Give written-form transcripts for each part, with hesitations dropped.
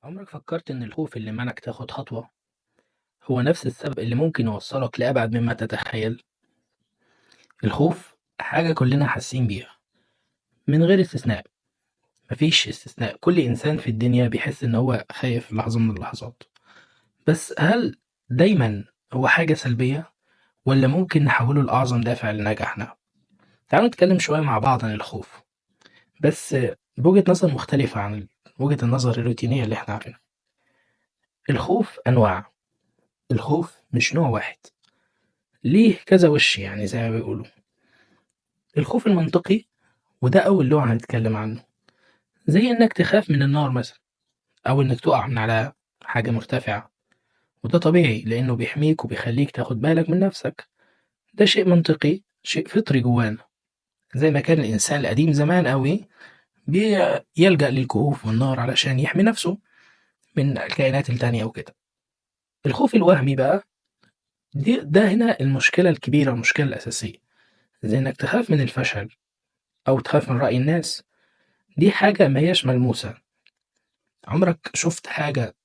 عمرك فكرت إن الخوف اللي منعك تاخد خطوة هو نفس السبب اللي ممكن يوصلك لأبعد مما تتخيل؟ الخوف حاجة كلنا حاسين بيها من غير استثناء، مفيش استثناء، كل إنسان في الدنيا بيحس إن هو خايف في لحظة من اللحظات. بس هل دايما هو حاجة سلبية ولا ممكن نحوله لأعظم دافع لنجاحنا؟ تعالوا نتكلم شوية مع بعض عن الخوف، بس بوجهة نظر مختلفة عن وجهة النظر الروتينية اللي احنا عارفينها. الخوف أنواع، الخوف مش نوع واحد، ليه كذا وش يعني زي ما بيقولوا. الخوف المنطقي، وده أول نوع هنتكلم عنه، زي إنك تخاف من النار مثلا، أو إنك تقع من على حاجة مرتفعة، وده طبيعي لأنه بيحميك وبيخليك تاخد بالك من نفسك. ده شيء منطقي، شيء فطري جوانا، زي ما كان الإنسان القديم زمان قوي بيلجأ للكهوف والنار علشان يحمي نفسه من الكائنات التانية وكده. الخوف الوهمي بقى، ده هنا المشكلة الكبيرة، المشكلة الأساسية، زي إنك تخاف من الفشل أو تخاف من رأي الناس. دي حاجة ما هياش ملموسة. عمرك شفت حاجة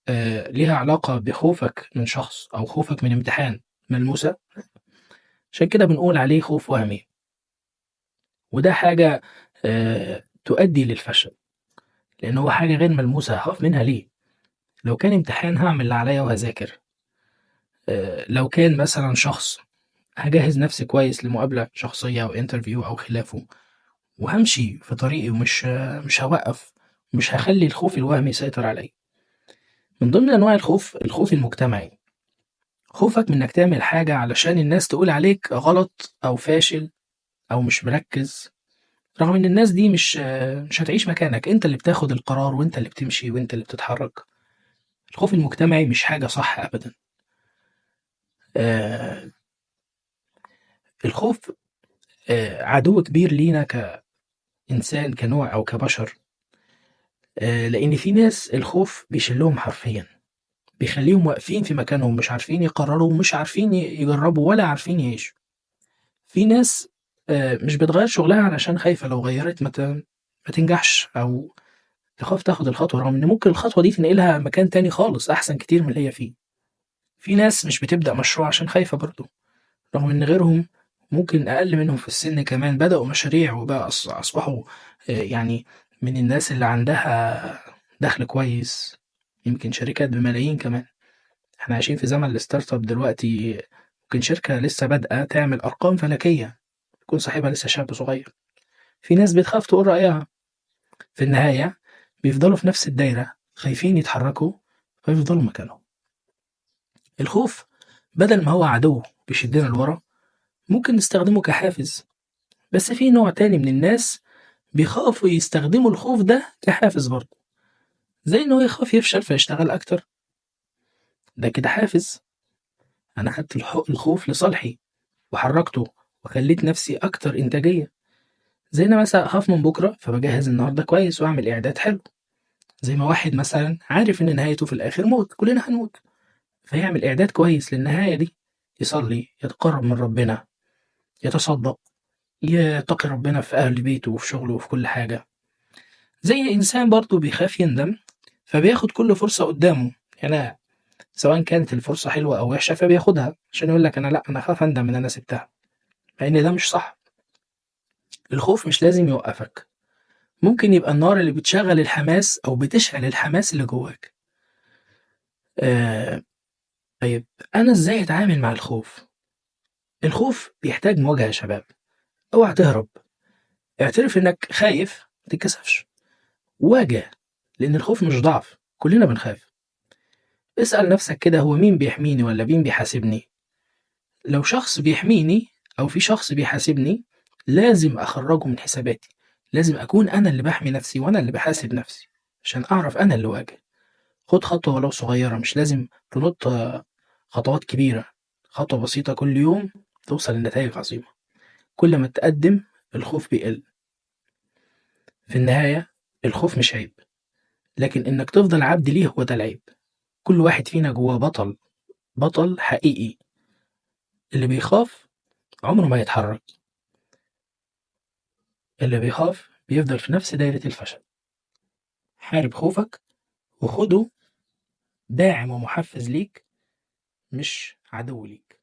ليها علاقة بخوفك من شخص أو خوفك من امتحان ملموسة؟ عشان كده بنقول عليه خوف وهمي، وده حاجة تؤدي للفشل، لأن هو حاجة غير ملموسة، هخاف منها ليه؟ لو كان امتحان هعمل اللي عليا وهذاكر، لو كان مثلا شخص هجهز نفسي كويس لمقابلة شخصية أو interview أو خلافه، وهمشي في طريقي ومش مش هوقف، مش هخلي الخوف الوهمي يسيطر عليا. من ضمن أنواع الخوف، الخوف المجتمعي، خوفك من إنك تعمل حاجة علشان الناس تقول عليك غلط أو فاشل أو مش مركز، رغم إن الناس دي مش هتعيش مكانك، أنت اللي بتاخد القرار وأنت اللي بتمشي وأنت اللي بتتحرك. الخوف المجتمعي مش حاجة صح أبدا. الخوف عدو كبير لينا كإنسان، كنوع أو كبشر، لأن في ناس الخوف بيشلهم حرفيا، بيخليهم واقفين في مكانهم، مش عارفين يقرروا ومش عارفين يجربوا ولا عارفين يعيشوا. في ناس مش بتغير شغلها علشان خايفة لو غيرت ما تنجحش، أو تخاف تاخد الخطوة، رغم إن ممكن الخطوة دي تنقلها مكان تاني خالص أحسن كتير من اللي هي فيه. في ناس مش بتبدأ مشروع عشان خايفة برضو، رغم إن غيرهم ممكن أقل منهم في السن كمان بدأوا مشاريع وبقى أصبحوا يعني من الناس اللي عندها دخل كويس، يمكن شركات بملايين كمان. احنا عايشين في زمن ال startup دلوقتي، ممكن شركة لسه بادئة تعمل أرقام فلكية، يكون صاحبها لسه شاب صغير. في ناس بتخاف تقول رأيها، في النهاية بيفضلوا في نفس الدايرة، خايفين يتحركوا فيفضلوا مكانهم. الخوف بدل ما هو عدو بيشدنا لورا، ممكن نستخدمه كحافز. بس في نوع تاني من الناس بيخافوا يستخدموا الخوف ده كحافز برضه، زي إنه يخاف يفشل فيشتغل أكتر، ده كده حافز. أنا خدت الخوف لصالحي وحركته وخليت نفسي أكتر إنتاجية. زي أنا مثلا أخاف من بكرة فبجهز النهاردة كويس وأعمل إعداد حلو. زي ما واحد مثلا عارف إن نهايته في الآخر موت، كلنا هنموت، فيعمل إعداد كويس للنهاية دي، يصلي، يتقرب من ربنا، يتصدق، يتقي ربنا في أهل بيته وفي شغله وفي كل حاجة. زي إنسان برضه بيخاف يندم فبياخد كل فرصة قدامه، يعني سواء كانت الفرصة حلوة أو وحشة فبياخدها عشان يقول لك أنا لأ، أنا خاف أندم إن أنا سبتها، مع إن ده مش صح. الخوف مش لازم يوقفك، ممكن يبقى النار اللي بتشغل الحماس أو بتشعل الحماس اللي جواك. طيب أنا إزاي أتعامل مع الخوف؟ الخوف بيحتاج مواجهة يا شباب، اوعى تهرب، اعترف إنك خايف، ما تتكسفش، واجه، لأن الخوف مش ضعف، كلنا بنخاف. اسأل نفسك كده، هو مين بيحميني ولا مين بيحاسبني؟ لو شخص بيحميني أو في شخص بيحاسبني لازم أخرجه من حساباتي، لازم أكون أنا اللي بحمي نفسي وأنا اللي بحاسب نفسي عشان أعرف أنا اللي واجه. خد خطوة ولو صغيرة، مش لازم تنط خطوات كبيرة، خطوة بسيطة كل يوم توصل لنتائج عظيمة. كل ما تقدم الخوف بيقل. في النهاية الخوف مش عيب، لكن إنك تفضل عبد ليه هو ده العيب. كل واحد فينا جواه بطل، بطل حقيقي. اللي بيخاف عمره ما يتحرك، اللي بيخاف بيفضل في نفس دايرة الفشل. حارب خوفك وخده داعم ومحفز ليك مش عدو ليك.